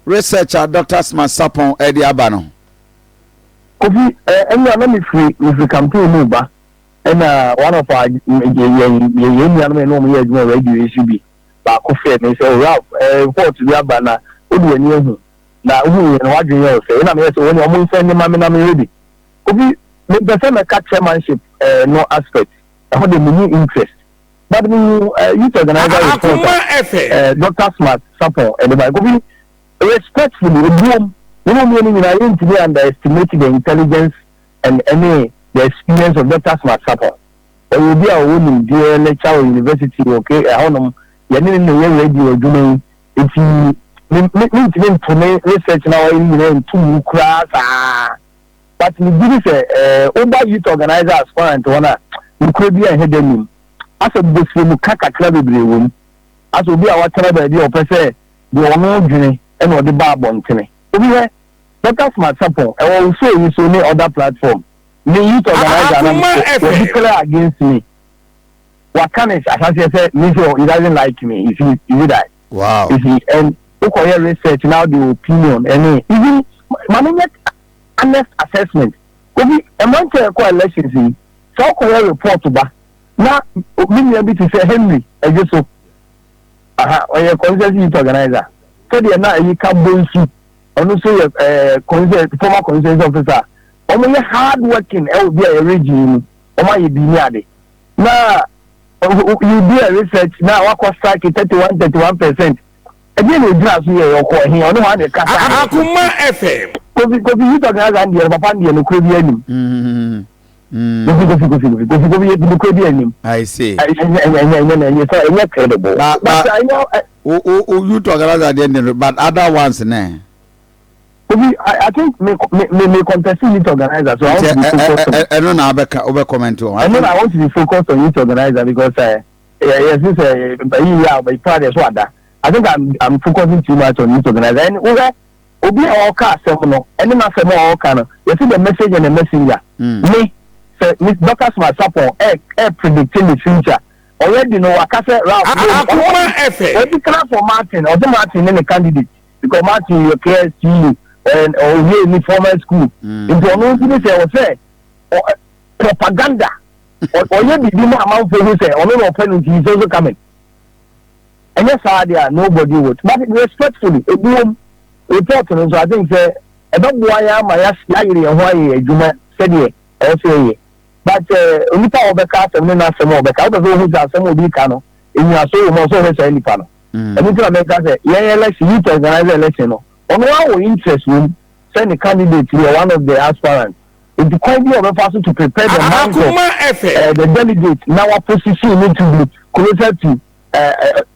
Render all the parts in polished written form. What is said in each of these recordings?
Research a Dr. Smart Sarpong ɛde aba no. Kofi, ɛnna na mefiri campaign mu ba, ɛna one of our yɛn nuanom yɛn ne wɔn yɛ adwuma wɔ radio yi so bi baako frɛ me sɛ, "Ralph, report bi aba na wode w'ani ahu na wohu yɛn no wadwene yɛ wo sɛ." Ɛna meyɛ sɛ wɔn ɔmo nsɛn ne ma me na mehwɛ bi. Kofi, mepɛ sɛ mɛka chairmanship no aspect ɛhɔ de menni interest, but mehu youth organizer report a Dr. Smart Sarpong ɛde ba. Kofi, respectfully, ebuom ne mu mmienu nyinaa, yɛntumi underestimate the intelligence and ɛne the experience of Dr. Smart Sarpong. Ɔyɛ obi a ɔwɔ nimdeɛ, lecture wɔ university wɔ ke ɛhɔnom, yɛne ne na yɛ radio adwuma yi, nti me me mentumi nto ne research na ɔyɛ nyinaa nto mu koraa saa, but me gyi sɛ woba youth organizer aspirant hɔ no a, nkura bi a ɛhɛ da nim asɛ bosire mu ka kakra bebree wɔ mu, asɛ obi a watena baabi a ɔpɛ sɛ deɛ ɔno dwene ɛna ɔde ba abɔntene. Obi hɛ Dr. Smart Sarpong ɛwɔ nsuo yi so ne other platform ne youth organizer na wɔ declare against me, waka ne asaseɛ sɛ me sɛ he doesn't like me. You see, you see that? You see, and wokɔyɛ research now, the opinion ɛne even maame nyɛ honest assessment. Obi mmeranteɛ ɛkɔ elections yi sɛ wokɔyɛ report ba na me nua bi te sɛ Henry ɛgye so aha, ɔyɛ constituency youth organizer, sɛdeɛ na ɛyi ka bonsu, ɔno nso yɛ constituency, former constituency officer. Wɔn yɛ hard working ɛwɔ bi a yɛ region yi mu, wɔn ayɛ bi ní ade na you do a research na wakɔ strike 31.31%. Ɛdeɛ na egyina so yɛ ɔkɔ ɛhin ɔno hɔ ade kasa. Akoma FM. Kofi, Kofi, youth organizer ndeɛ papa ndeɛ no kuro bi anim. Kofi, Kofi, Kofi, Kofi, Kofi, Kofi yɛ no kuro bi anim. I see. Ɛnyɛ ɛnyɛ ɛnyɛ ɛnyɛ sɛ ɛnyɛ credible. But ɛnyɛ o youth organizer deɛ ne, but other ones ne. Kofi, I think me contest youth organizer, so I want to be focused on. Ɛno na abɛka wobɛ comment on. I know I want to be focused on youth organizer because yes, this yi yɛ a ɔbɛ pa so ada. I think I'm focusing too much on youth organizer. And wọ́n obi a ɔka asɛm no ɛne n'asɛm a ɔka no, yɛsi the message and the messenger. Me sɛ me Dr. Smart Sarpong ɛ predicting the future already no, waka sɛ Ralph. Akoma FM. Ɔdi class for Martin, ɔsɛ Martin ne ne candidate because Martin yɛ KSTU and ɔyɛ ni formal school. Nti ɔno nso ne sɛ ɔsɛ propaganda ɔyɛ biribi mu amanfo hu sɛ ɔno na ɔpɛ no, nti he's also coming. Ɛnyɛ saa deɛ a, nobody would. But respectfully, ebinom report no nso, I think sɛ ɛbɛboa yɛn ama yɛayere yɛn ho ayɛ adwuma sɛdeɛ ɛwɔ sɛ yɛyɛ, but onipa a wɔbɛka asɛm ne n'asɛm a wɔbɛka, wopɛ sɛ wohu sɛ asɛm a obi ka no enyinaso wɔ mu, ɔsɛ ɔhwɛ saa nipa no. Ɛno nti na mɛka sɛ yɛn election, youth organizer election no, ɔno awɔ interest wɔ mu sɛ ne candidate yɛ one of the aspirants, nti kwan bi a ɔbɛfa so to prepare the minds of Akoma FM. The delegate na wa position no to be closer to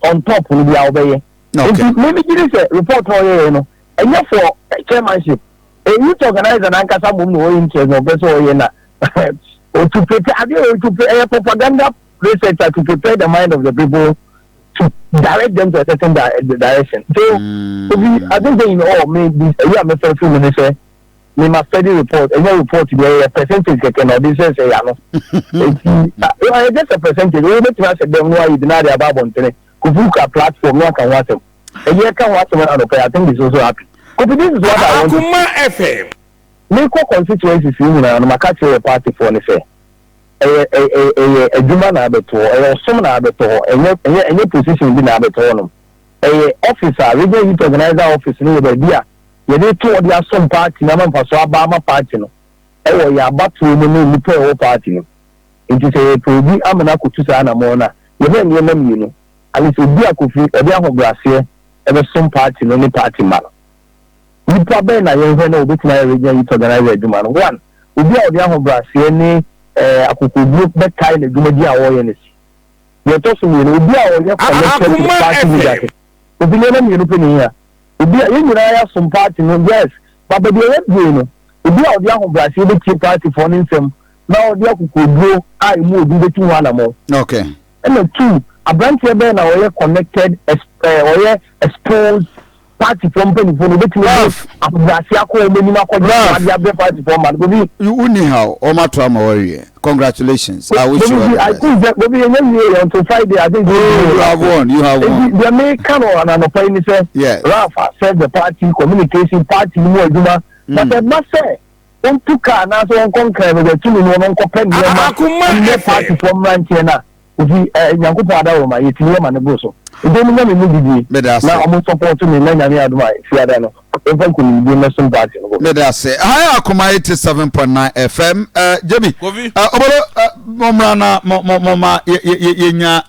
on top no bi a ɔbɛyɛ. Nti mímí gyi sɛ report na ɔyɛ yɛ no ɛnyɛ for chairmanship, a youth organizer n'ankasa mom na ɔyɛ interest na ɔpɛ sɛ ɔyɛ na o to prepare adeɛ o to pre ɛyɛ propaganda research to prepare the mind of the people to direct them to a certain direction. So obi, I think say in all me this ɛyi a mɛfɛ fún mi ni sɛ me ma study report, ɛnyɛ report bi, ɛyɛ percentage kɛkɛ na ɔde sɛ sɛ yano, eti ɛyɛ just a percentage. Wɔn bɛtumi ahyɛ dɛm no ayi de n'ade aba abɔntene. Kofi ka platform no aka ho asɛm, ɛyɛ ka ho asɛm na anɔpɛ. I think he's also happy. Kofi, this is what I want to Akoma FM. Me kɔ constituencies yi nyinaa no, maka kyerɛ yɛ party foɔ ne sɛ ɛyɛ adwuma na abɛto hɔ, ɛyɛ ɔsom na abɛto hɔ, ɛnyɛ position bi na abɛto hɔ nom. Ɛyɛ office a regional youth organizer office no yɛ baabi a yɛde to ɔde asom party na ama mfaso aba ama party no ɛwɔ yɛ abatoɔ mu ne nipa a ɛwɔ party no. Nti sɛ yɛpɛ obi ama no akɔtu saa anamɔ no a, yɛhwɛ nneɛma mmienu alese obi a Kofi ɔde ahobrɛaseɛ ɛbɛsom party no ne party ma no. Nipa bɛn na yɛnhwɛ na obetumi ayɛ regional youth organizer adwuma no? One, obi a ɔde ahobrɛaseɛ ne akokoduro bɛkae n'adwumadi a wɔreyɛ no si. Deɛ ɛtɔ so mmienu, obi a ɔyɛ connected to the Akoma party FM. leadership. Obi nneɛma mmienu pɛ ne hia. Obi a yɛn nyinaa yɛ asom party no, yes, but baabi a yɛbue no, obi a ɔde ahobrɛaseɛ bɛtie party foɔ ne nsɛm na ɔde akokoduro a emu obi bɛtu ho anammɔ. Ɛna two, aberanteɛ bɛyɛ na ɔyɛ connected, ɔyɛ exposed party foɔ mpanyinfoɔ no, obetumi de Ralph. ahobrɛaseɛ akɔ wɔn anim akɔgye Ralph. ade abrɛ party foɔ ma no, Kofi. Wonni haw, ɔma to ama wawie. Congratulations. I wish you all the I best. Think that Kofi yɛn nyɛ wie until Friday, I think. Oh, you have won. You have won. Deɛ mi ka no ananɔpa yi ni sɛ Ralph serve the party communication, party ni mu adwuma, but ɛba sɛ ontu kaa anaasɛ wɔnkɔ Nkran no wɔatumi no wɔn nkɔpɛ nneɛma Akoma nyɛ FM. Party foɔ mmeranteɛ no a, Kofi Nyankopɔn ada wɔ ma yɛtumi yɛ ma ne boro so, nti ɔmo nya me mu didie Meda ase. Na ɔmo support me na Nyame adom a Fiada no yɛmfa nkonimdie mmɛsom party no. Meda ase. Ha yɛ Akoma 87.9 FM. Jebi. Kofi. Obodo, mommra na mo mo mo ma yɛnya